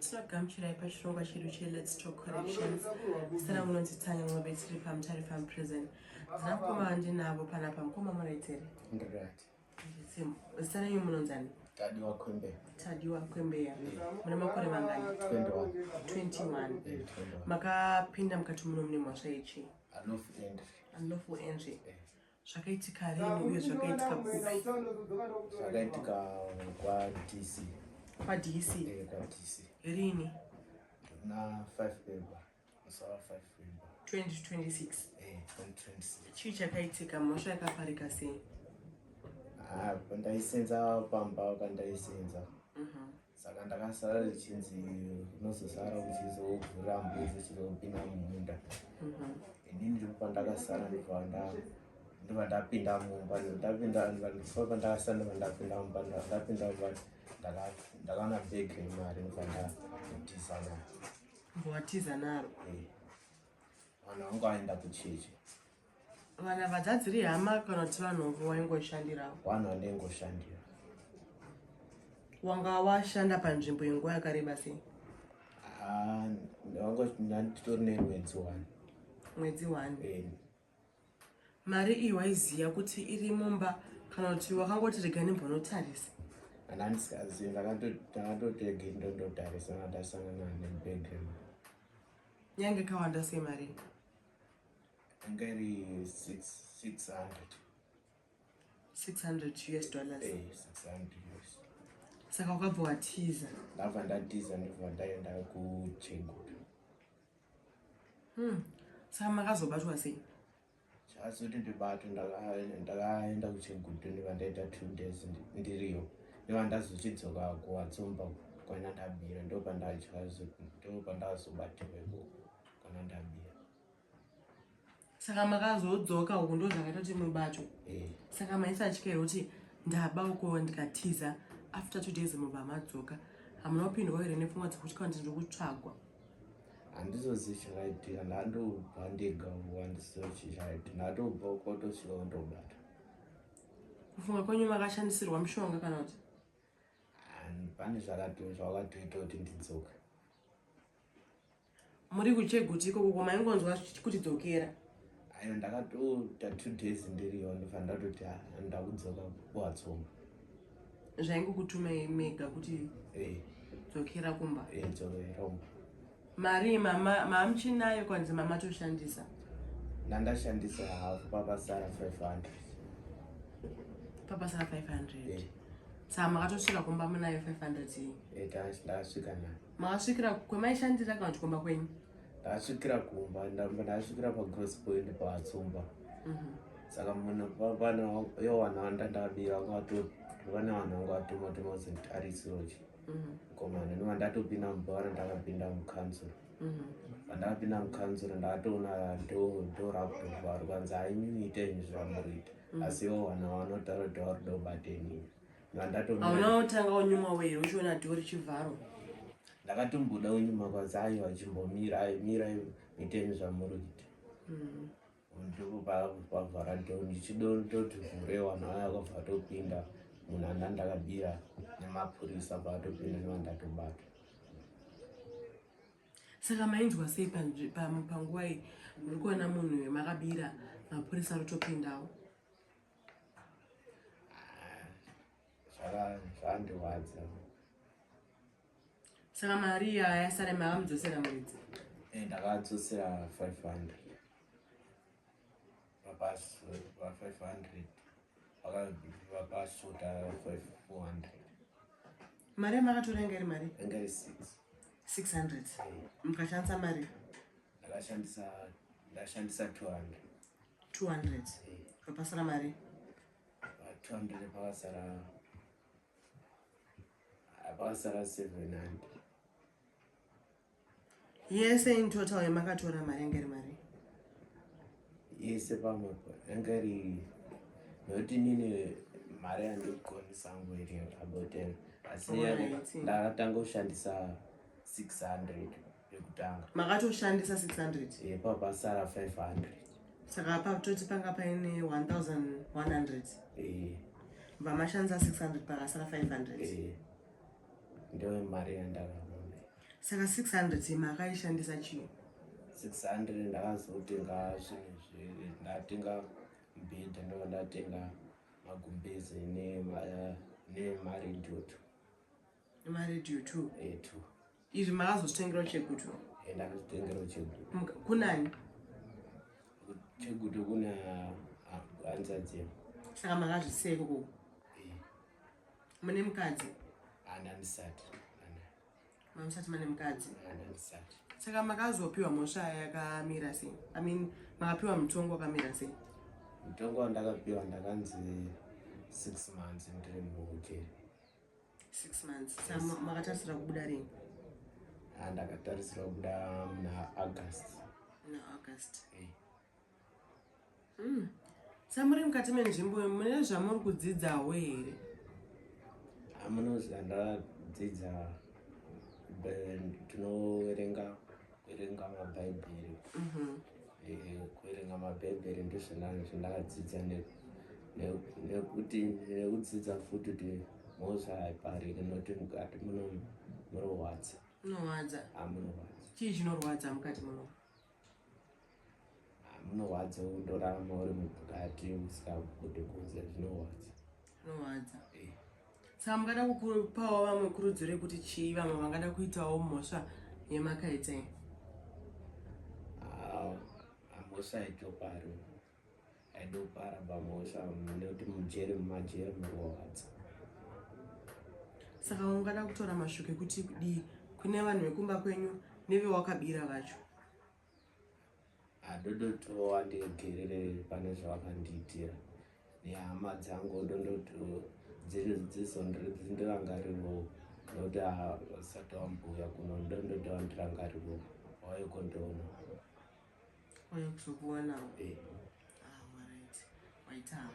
Tinogamuchirai pachirongwa chedu cheLets Talk Corrections. Zita rangu unonzi Tanya Ncube, tiri paMutare Farm Prison. Ndina mukoma wandinavo panapa, mukoma munoiteri? Ndiright. Zita renyu munonzani? Tadiwa Kwembeya. Tadiwa Kwembeya. Mune makore mangani? 21. 21. Eh, 21. Makapinda mukati muno mune mhosva yechi? Unlawful entry. Unlawful entry. Eh. Zvakaitika rini uye zvakaitika kupi? Zvakaitika kwaDC. KwaDC. Eh, kwaDC. Rini? Na 5 February. Musi wa 5 February. 2026. Eh, 2026. Chii chakaitika? Mhosva yakaparika sei? Ah, pandaisenza pamba pandaisenza. Saka ndakasara richinzi unozosara uchizovhura mbudzi uchizopinda mumunda. Inini ndipo pandakasara ndobva ndapinda mumba ndapinda ndipo pandakasara ndobva ndapinda mumba ndapinda mumba ndakaona bhegi remari ndobva ndatiza naro. Watiza naro? Eh. Vanhu vangu vaenda kuchechi. Vana vadzadziri hama kana kuti vanhu waingoshandirawo? Vanhu vandaingoshandira. Wanga washanda panzvimbo yenguva yakareba sei? Ah, nditori nemwedzi 1. Mwedzi 1. Eh. Mari iyi waiziva kuti iri mumba kana kuti wakangoti rega ndimbonotarisa? Kana ndisikazivi, ndakatoti rege ndondotarisa ndasangana nebhegi remari. Yange yakawanda sei mari? Yanga iri 600. 600 US dollars. Eh, 600 US. Saka wakabva watiza? Ndabva ndatiza ndobva ndaenda kuChegutu. Saka makazobatwa sei? Chazoti ndibatwe ndakaenda kuChegutu ndobva ndaita 2 days ndiriyo. Ndobva ndazochidzoka kuWatsumba kwana ndabira ndopandazobatiwa ikoko kwana ndabira. Saka makazodzoka uku ndo zvakaita kuti mubatwe? Eh. Saka maisatya here kuti ndaba uko ndikatiza after 2 days mubva madzoka? Hamuna kupindwa here nepfungwa dzekuti kana ndiri kutsvagwa? Handizozivi chakaitika, ndandobva ndega uko handizivi chakaitika, ndatobva uko tosvika kundobata. Kufunga kwenyu makashandisirwa mushonga kana kuti? Pane zvakatoita kuti ndidzoke. Muri kuCheguti ikoko maingonzwa kuti dzokera? Aiwa, ndakatoita 2 days ndiriyo ndobva ndatoti ndakudzoka kuWatsumba. Zvaingokutumai mega kuti Eh. dzokera kumba? Eh, dzokera kumba. Mari mamuchinayo kwanzi mamatoshandisa? Ndandashandisa hafu, papasara 500. Papasara 500? Eh. Saka makatosvika kumba munayo 500 iyi? Eh, ndasvika nayo. Makasvikira kwemaishandira kana kuti kumba kwenyu? Ndasvikira kumba, ndasvikira paGross Point paWatsumba. Saka munhu yo vanhu vandandabira vane vanhu vanga vatuma tuma kuti nditarisiro chi mukomana ndobva ndatopinda mubhara ndakapinda mukanzuro. Pandakapinda mukanzuro ndakatoona door rakutovharwa kanzi haimimi itei zvamurikuita asi ivo vanhu vanotaura kuti varikuda kubata inini. Hauna kutanga unyumwa were uchiona door richivharwa? Ndakatomboda kunyuma kwanzi aiwa chimbomira mirai itei zvamuri kuita. Ndipo pavhara door ndichidototi vhure vanhu vaya vakabva vatopinda munhu anda ndakabira nemapurisa paatopinda ndobva ndatobata. Saka mainzwa sei panguva iyi muri kuona munhu wemakabira mapurisa arikutopindawo? Zvakandirwadza. Saka mari iya yasara makamudzosera muridzi? Eh, ndakadzosera 500. Pa 500 vakasota 400. Mari yamakatora yanga iri mari? Yanga iri 6. 600. Mukashandisa mari? Ndashandisa 200. 200. Papasara mari? 200 pakasara 700. Yese in total yamakatora mari yanga iri mari? Yese pamwe yanga iri nokuti inini mari yandikugonesa angu iri about 10 asi ndakatanga kushandisa 600 yekutanga. Makatoshandisa 600? Eh, papasara 500. Saka patoti panga paine 1100. Eh. Vamashandisa 600 pakasara 500. Eh. Ndiyo mari yandakaona. Saka 600 makaishandisa chii? 600 ndakazotenga zvinhu, ndatenga mubhedha, ndova ndatenga magumbezi nemaredhiyo two. Nemaredhiyo two? Two. Izvi makazozvitengerawo Chegutu? Ndakazvitengerawo Chegutu. Kunani? Chegutu kuna hanzvadzi. Saka makazvisiya ikoko? Mune mukadzi? Handisati. Mamusati mane mukadzi? Handisati. Saka makazopiwa mhosva yakamira sei? I mean, makapiwa mutongo wakamira sei? Mutongo wandakapiwa, ndakanzi 6 months ndiri mujeri. 6 months. Saka makatarisira kubuda rini? Ndakatarisira kubuda muna August. Muna August. Saka muri mukati menzvimbo, mune zvamuri kudzidzawo here? Hamuno zvandadzidza. Tinoverenga, kuverenga mabhaibheri. Kuverenga mabhaibheri ndozvona zvandakadzidza, nekuti nekudzidza futi kuti mhosva haipariki, nokuti mukati muno munorwadza. Munorwadza? Munorwadza. Chii chinorwadza mukati muno? Munorwadza kundorarama uri mukati usingabudi kunze, zvinorwadza. Zvinorwadza. Saka mungada kupawo vamwe kurudziro yekuti chii, vamwe vangada kuitawo mhosva yemakaita iyi? Mhosva haitopari, haidopara pamhosva, nekuti mujeri, mumajeri munorwadza. Saka ungada kutora mashoko ekuti kudii kune vanhu vekumba kwenyu nevewakabira vacho? Handodoti vandiregerere pane zvavakandiitira, nehama dzangu dondoti dzindirangarirewo, nokuti vasati vambouya kuno. Ndondoti vandirangarirewo, vauye kundiona. Uye kuzokuwanawo. Eh. Ah, alright, waita.